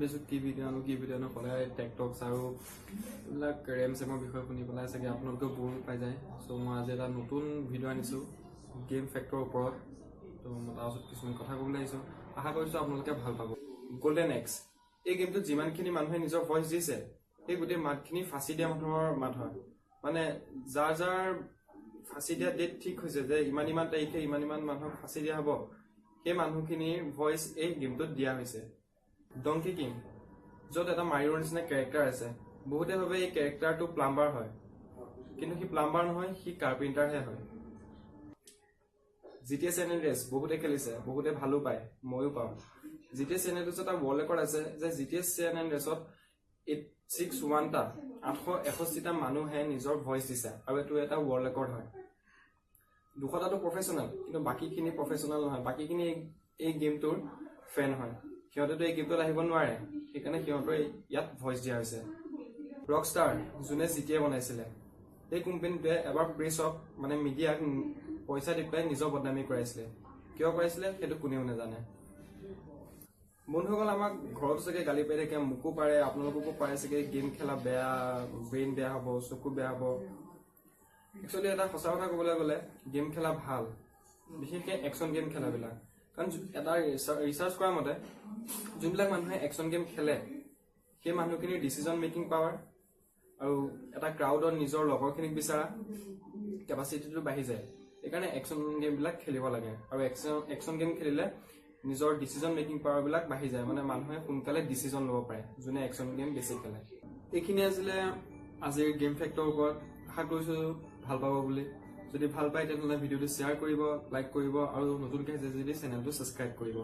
ভাবিছোঁ কি ভিডিঅ' আনো, কি ভিডিঅ' আনো। সদায় টেকটক্স আৰু এইবিলাক ৰেম চেমৰ বিষয়ে শুনি পেলাই চাগে আপোনালোকেও বৰ পাই যায়। চ' মই আজি এটা নতুন ভিডিঅ' আনিছোঁ গেম ফেক্টৰ ওপৰত। ত' মই তাৰপিছত কিছুমান কথা ক'বলৈ আহিছোঁ, আশা কৰিছোঁ আপোনালোকে ভাল পাব। গল্ডেন এক্স এই গেমটোত যিমানখিনি মানুহে নিজৰ ভইচ দিছে, সেই গোটেই মাতখিনি ফাঁচি দিয়া মানুহৰ মাত হয়। মানে যাৰ যাৰ ফাঁচি দিয়া ডেট ঠিক হৈছে যে ইমান ইমান তাৰিখে ইমান ইমান মানুহক ফাঁচি দিয়া হ'ব, সেই মানুহখিনিৰ ভইচ এই গেমটোত দিয়া হৈছে। ডংকি কিং, য'ত এটা মাৰিঅ'ৰ নিচিনা কেৰেক্টাৰ আছে। বহুতে ভাবে এই কেৰেক্টাৰটো প্লাম্বাৰ হয়, কিন্তু সি প্লাম্বাৰ নহয়, সি কাৰ্পেণ্টাৰহে হয়। জি টি এ চেন এণ্ড্ৰেছ বহুতে খেলিছে, বহুতে ভালো পায়, ময়ো পাওঁ। জি টি এ চেন এণ্ড্ৰেছত এটা ৱৰ্ল্ড ৰেকৰ্ড আছে যে জি টি এ চেন এণ্ড্ৰেছত 861টা, 861টা মানুহে নিজৰ ভইচ দিছে আৰু এইটো এটা ৱৰ্ল্ড ৰেকৰ্ড হয়। 200টাটো প্ৰফেচনেল, কিন্তু বাকীখিনি প্ৰফেচনেল নহয়। বাকীখিনি এই গেমটোৰ ফেন হয়, সিহঁতেতো এই গেমটোত আহিব নোৱাৰে, সেইকাৰণে সিহঁতৰ ইয়াত ভইচ দিয়া হৈছে। ৰকষ্টাৰ, যোনে জি টি এ বনাইছিলে, এই কোম্পানীটোৱে এবাৰ প্ৰেছক, মানে মিডিয়াক পইচা দি পেলাই নিজৰ বদনামী কৰাইছিলে। কিয় কৰাইছিলে সেইটো কোনেও নাজানে। বন্ধুসকল, আমাক ঘৰতো চাগে গালি পাৰি থাকে, মোকো পাৰে, আপোনালোককো পাৰে চাগে, গেম খেলা বেয়া, ব্ৰেইন বেয়া হ'ব, চকু বেয়া হ'ব। একচুৱেলি এটা সঁচা কথা ক'বলৈ গ'লে গেম খেলা ভাল, বিশেষকৈ একশ্যন গেম খেলাবিলাক। কাৰণ এটা ৰিচাৰ্চ কৰা মতে যোনবিলাক মানুহে একশ্যন গেম খেলে, সেই মানুহখিনিৰ ডিচিজন মেকিং পাৱাৰ আৰু এটা ক্ৰাউডত নিজৰ লগৰখিনিক বিচৰা কেপাচিটিটো বাঢ়ি যায়। সেইকাৰণে একশ্যন গেমবিলাক খেলিব লাগে আৰু একশ্যন গেম খেলিলে নিজৰ ডিচিজন মেকিং পাৱাৰবিলাক বাঢ়ি যায়, মানে মানুহে সোনকালে ডিচিজন ল'ব পাৰে যোনে একশ্যন গেম বেছি খেলে। এইখিনি আছিলে আজিৰ গেম ফেক্টৰ ওপৰত। আশা কৰিছোঁ ভাল পাব বুলি। যদি ভাল পায়, তেনেহ'লে ভিডিঅ'টো শ্বেয়াৰ কৰিব, লাইক কৰিব আৰু নতুনকৈ আহিছে যদি চেনেলটো ছাবস্ক্ৰাইব কৰিব।